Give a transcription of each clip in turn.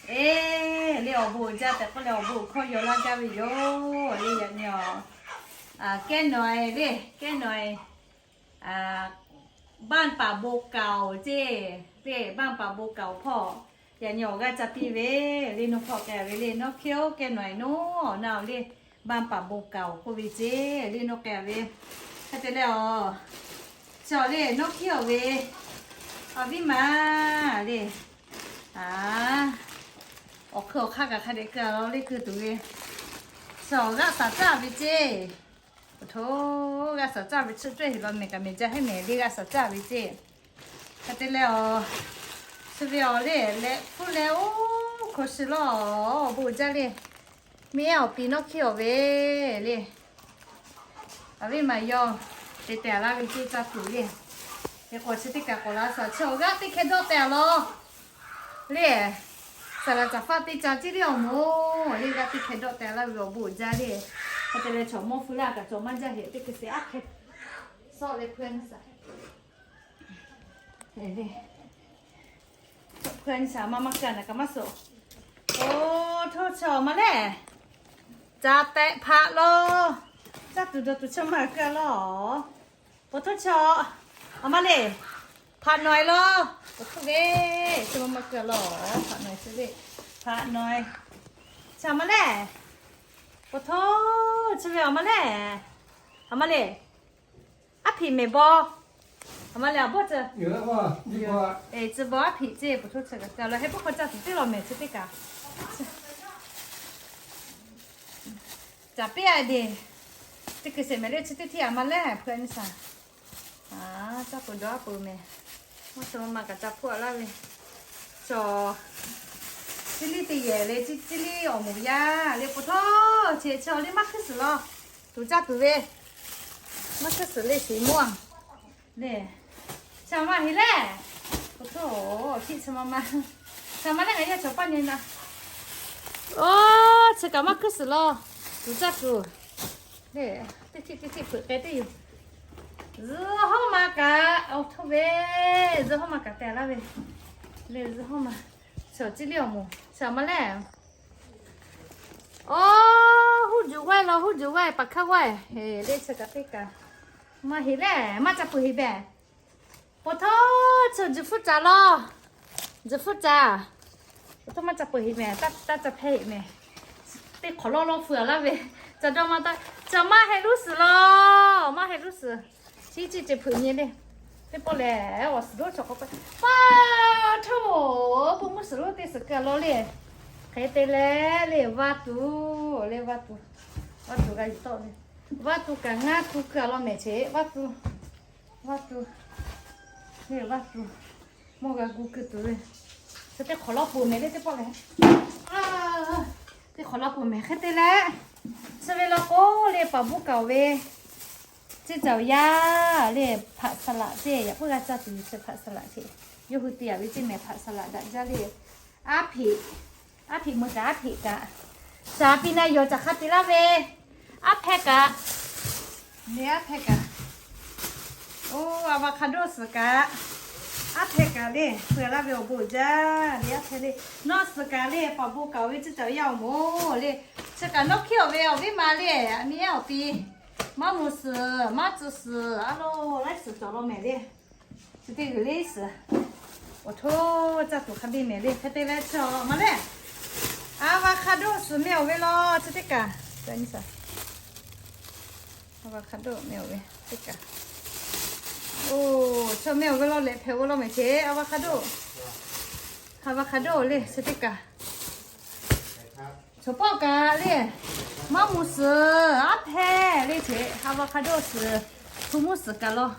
Eˬ, le awˬ bon uiˍ jaˇ tehꞈ k'oˆ leh awˬ bon uiˍ hkawˇ yaw laˇ gaˇ ve yoˬ. Le yaꞈ nyi awˬ, kehˉ nawˬ-e le, kehˉ nawˬ-e, บ้านป่าโบเก่า ceˇ, le บ้านป่าโบเก่า hpawˇ yaꞈ nyi awˬ g'aˇ ca piˇ ve, le nawˬ hpawˇ k'ai ve le, nawˬ hkiˇ-oˬ kehˉ nawˬ-e nawˬ na-oˬ le, บ้านป่าโบเก่า k'oˆ ve ceˇ, le nawˬ k'ai ve. Hk'e te leh awˬ, chaw le nawˬ hkiˇ-oˬ ve, awˬ viˉ ma le, a, awˬ hkui awˬ hk'aˇ kaꞈ hk'a dehꞈ keu-a law le keu tuˬ ve, chaw g'aˇ saˍ caˇ ve ceˇ. Awˬ htoꞈ, g'aˇ saˍ caˇ ve chi cawehˇ heˍ law mehˬ kaꞈ mehˬ jaˇ hehnˇ mehˬ le g'aˇ saˍ caˇ ve ceˇ. Hk'e te leh awˬ, chi ve awˬ le leh hpuˇ leh oˇ hk'aw shiˍ lawˇ, awˬ bon uiˍ jaˇ le. Miˇ ehˉ awˬ pi nawˬ hkiˇ-oˬ ve le, awˬ viˉ ma yawˇ te tehˬ laˇ ve ceˇ caˇ tuˬ le. Hk'e k'o chi teˇ kaꞈ k'awꞈ la saˍ chi awˬ g'aˇ teˇ hkeh dawˆ tehˬ law le. Saˍ laˍ caˍ faˆ teˇ ca ceˇ le awˬ moˍ le g'aˇ teˇ hkeh dawˆ tehˬ laˇ ve awˬ bon uiˍ jaˇ le. Hk'e te leh chaw mawˇ hpu laˇ kaꞈ chaw maˇ jaˇ heˍ teˇ hkeh se aˉ hkeh sawˆ leh hpu-e na saˍ Hpu-e ni saˍ maˇ maˇ keu-a naˬ kaꞈ maˇ suh. Oˬ, htoˇ chaw maˇ lehˬ, caˍ tehꞈ hpaꞈ lawˇ. Caˇ tuˬ dawˬ tuˬ chaw maˇ keu-a lawˇ. Pawˬ htoˇ chaw, a maˇ lehˬ, hpaꞈ nawˬ-e lawˇ. Pawˬ htoˇ ve, chaw maˇ maˇ keu-a lawˇ. Hpaꞈ nawˬ-e chi ve, hpaꞈ nawˬ-e. Chaw maˇ lehˬ, pawˬ htoˇ chi ve a maˇ lehˬ, a maˇ lehˬ, aˉ hpiꞈ mehˍ baw. A maˇ lehˬ, a bawˆ tcuh, tcuh baw aˉ hpiꞈ ceˇ. Pawˬ htoˇ chi kaꞈ keu-a lawˇ. Heh puiˉ hk'aw caˇ tuˬ teˇ law mehˬ chi teˇ kaꞈ. Caˍ piˇ-a deˬ. Teˇ hkui sheˍ mehˍ le chi teˇ htiˇ a maˇ lehˬ hpu-e ni saˍ. Caˇ peuˬ dawˬ aˉ peuˬ mehˍ. Maˇ chaw maˇ ma kaꞈ ca hpuˇ-a laˇ ve. Chaw, ciˇ liˇ teˇ yehˬ le, ciˇ liˇ awˬ moˍ yaˇ le pawˬ htoˇ, chi chaw le maˇ hkuiˇ suhˍ lawˇ. Tuˬ caˇ tuˬ ve, maˇ hkuiˇ suhˍ le shiˍ mawˇ-a. Le, chaw maˇ heˍ lehˬ, pawˬ htoˇ, awˬ hpiˆ chaw maˇ ma. Chaw maˇ lehˬ ngaˬ yaˇ chaw paˇ nyi na. Oˬ, chi kaꞈ maˇ hkuiˇ suhˍ lawˇ. Tuˬ caˇ tuˬ. Le, teˇ htiˆ teˇ htiˆ hpeuꞈ k'ai teˇ yoˬ. Zuhˇ hawˉ ma kaꞈ, awˬ htoˇ ve, zuhˇ hawˉ ma kaꞈ tehˬ laˇ ve. Le zuhˇ hawˉ ma, chaw ciˇ liˇ awˬ moˍ chaw maˇ lehˬ. Oˬ, huˉ juˬ g'aˇ law, huˉ juˬ g'aˇ paˍ hkaˇ g'aˇ. Heˍ le chi kaꞈ teˇ kaꞈ. Maˇ heˍ lehˬ maˇ ca peuˬ heˍ behˬ. Pawˬ htoˇ, chi juˬ hpfuhˇ caˍ lawˇ. Juˬ hpfuhˇ caˍ. Pawˬ htoˇ maˇ ca peuˬ heˍ mehˍ, taˇ ca hpehˇ heˍ mehˍ. Teˇ hk'awꞈ lawˇ lawˇ hpu-a laˇ ve. Ca dawˇ maˇ taˇ, ca maˇ heh luˉ suhˍ lawˇ, maˇ heh luˉ suhˍ. Chi ciˇ ceh hpeuꞈ nyi le. Teˇ pawˆ lehˬ awˬ suhˍ lonˉ chaw k'awꞈ k'ai. Pawˬ htoˇ, bon mvuhˇ suhˍ lonˉ teˇ suhˍ keu-a lawˇ le. Hk'e te leh le vaˇ tuˬ, le vaˇ tuˬ, vaˇ tuˬ g'a yuˬ tawˆ ve. Vaˇ tuˬ kaꞈ ngaˇ tuˬ keu-a lawˇ mehˍ che vaˇ tuˬ. Vaˇ tuˬ, le vaˇ tuˬ, mawˇ g'a gu keu tuˬ ve. Chi teˇ hk'awꞈ lawˇ peuˬ mehˍ le teˇ pawˆ lehˬ. Teˇ hk'awꞈ lawˇ peuˬ mehˍ hk'e te leh, chi ve law k'o le paˍ buˇ kaꞈ-oˬ ve, ceˇ caˬ-oˬ yaˇ le hpaꞈ saˍ laꞈ ceˇ yaꞈ puiˉ g'a caˇ tuˬ yoˬ. Chi hpaꞈ saˍ laꞈ ceˇ, yawˇ hui te yaꞈ ve ceˇ mehˍ hpaꞈ saˍ laꞈ daꞈ jaˇ le. Aˉ hpiꞈ, aˉ hpiꞈ meuˇ kaꞈ aˉ hpiꞈ kaꞈ, caˍ piˇ na yawˬ caˬ hk'a te laˇ ve, aˉ hpehˇ kaꞈ, le aˉ hpehˇ kaꞈ, oˬ, avocado suhˍ kaꞈ, aˉ hpehˇ kaꞈ le, hpeuꞈ laˇ ve awˬ bon jaˇ le aˉ hpehˇ le. Nawˬ suhˍ kaꞈ le paˍ bon kaꞈ-oˬ ve ceˇ caˬ yaˇ awˬ moˍ le. Chi kaꞈ nawˬ hkiˇ-oˬ ve awˬ viˉ ma le, miˇ ehˉ awˬ pi, maˇ mvuh suhˍ maˇ tcuh suhˍ a lo, laiˉ suhˍ cawˬ law mehˍ le. Chi teˇ g'uiˬ le suhˍ. Awˬ htoˇ, caˇ tuˬ hk'a biˇ mehˍ le hk'e te leh chi a maˇ lehˬ, avocado suhˍ meh-oˬ ve law chi teˇ kaꞈ. Avocado meh-oˬ ve teˇ kaꞈ. Oˬ, chi meh-oˬ ve law lehꞈ hpehꞈ-o law mehˍ che avocado, avocado le chi teˇ kaꞈ. Chaw pawˆ kaꞈ le, maˇ mvuh suhˍ aˉ hpehˇ le che, avocado suhˍ, hpu muˇ suhˍ kaꞈ law,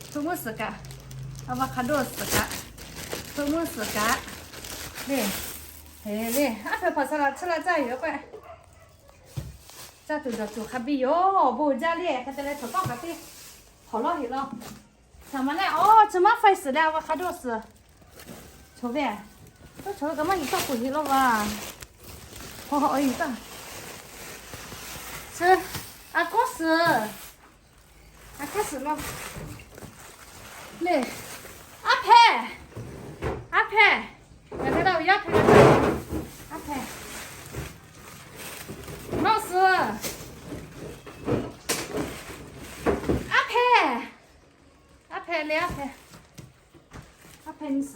hpu muˇ suhˍ kaꞈ, avocado suhˍ kaꞈ, hpu muˇ suhˍ kaꞈ le. Heˍ le, aˉ hpehˇ hpaꞈ saˍ laꞈ chi laˇ caˇ yoˬ k'o, caˇ tuˬ dawˬ tuˬ hk'a biˇ yoˬ. Awˬ bon jaˇ le hk'e te leh chaw pawˆ kaꞈ teˇ hk'awꞈ lawˇ heˍ law. Chaw maˇ lehˬ, oˬ, chi maˇ faiˇ suhˍ leh avocado suhˍ. Chaw ve, chaw ve kaꞈ maˇ yuˬ tawˆ k'oˍ heˍ law vaˬ. Hawˬ hawˬ yuˬ taˇ. Chi, a kawˉ suhˍ, a kawˉ suhˍ law. Le, aˉ hpehˇ, aˉ hpehˇ. Ngaˬ hui la uˬ yaˇ hpehˇ la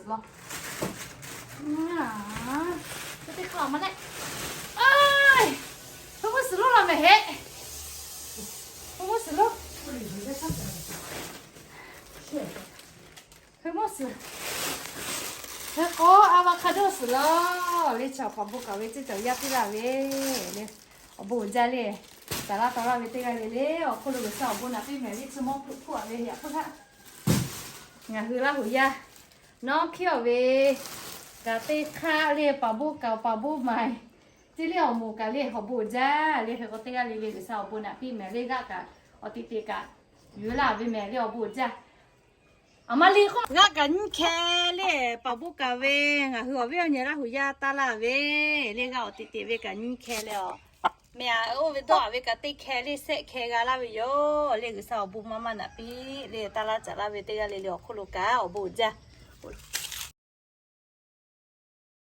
Teˇ hk'aˇ maˇ leh, hui mvuhˇ suhˍ lonˉ la mehˍ heˆ. Hui mvuhˇ suhˍ lonˉ, hui mvuhˇ suhˍ, hui k'o, avocado suhˍ la le, chaw paˍ bon kaˍ ve ceˇ cawˬ yaˇ piˇ laˇ ve le. Awˬ bon uiˍ jaˇ le. Caˍ laˇ taw laˇ ve teˇ g'aˇ le le, awˬ hk'oˆ lo G'uiˬsha awˬ bon naꞈ piˇ mehˍ le. Chi mawˇ hpu hpu a ve yaꞈ hpu htaˇ, ngaˬ hui Laˇ huˍ yaˇ nawˉ hkiˉ awˬ ve kaꞈ teˇ hk'aˇ le, paˍ bon kaˍ paˍ bon maiˍ, teˇ le awˬ moˍ kaꞈ le, awˬ bon uiˍ jaˇ le. Hk'e k'o teˇ g'aˇ le le G'uiˬsha awˬ bon naꞈ piˇ mehˍ le. G'aˆ kaꞈ awˬ teꞈ teꞈ kaꞈ yuˬ laˇ ve mehˍ le, awˬ bon uiˍ jaˇ. Aˬ ma le k'o, g'aˆ kaꞈ nyiˇ hkeh le, paˍ bon kaˍ ve, ngaˬ hui awˬ viˉ awˬ nyi Laˇ huˍ yaˇ taˇ laˇ ve le. G'aˆ awˬ teꞈ teꞈ ve kaꞈ nyiˇ hkeh le a. Mehˍ a, oˇ ve dawˇ a ve kaꞈ teˇ hkeh le, shehˆ hkeh g'a laˇ ve yoˬ le. G'uiˬsha awˬ bon maˇ maˇ naꞈ piˇ le. Taˇ laˇ caꞈ laˇ ve teˇ g'aˇ le le awˬ hk'oˆ lo kaꞈ awˬ bon uiˍ jaˇ.